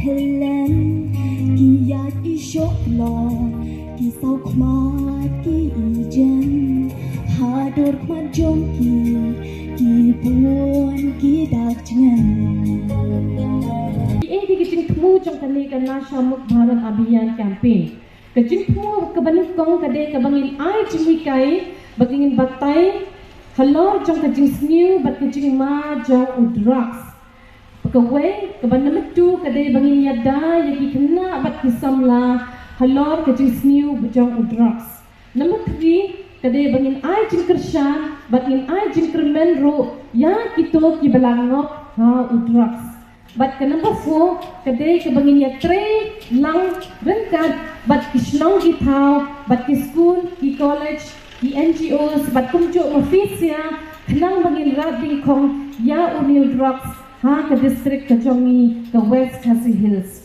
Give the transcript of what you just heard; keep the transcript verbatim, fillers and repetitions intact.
Len ki ïaid i shoh lor, ki saw khmat ki i jen, ha dur khmat jong ki, ki bun ki dak jngen. Ki ei ki jingthmu jong kane ka Nasha Mukt Bharat Abhiyan campaign. Ka jingthmu kaba nyngkong ka dei kaba ngin ai jinghikai, ba ngin batai halor jong ka jingsniew bad ka jingma jong u drugs. Kawei, kaba number two ka dei ba ngin ïada ïa ki khynnah bad ki samla halor ka jingsniew ba jong u drugs. Number three ka dei ba ngin ai jingkyrshan bad ngin ai jingkyrmen ruh ïa kito kiba la ngop ha u drugs. Bad ka number four ka dei kaba ngin ïatrei lang ryngkat bad ki shnong ki thaw bad ki skul, ki college, ki N G Os bad kumjuh ma phi sia, khnang ba ngin rat dyngkhong ïa une u drugs ha ka district ka jong ngi ka West Khasi Hills.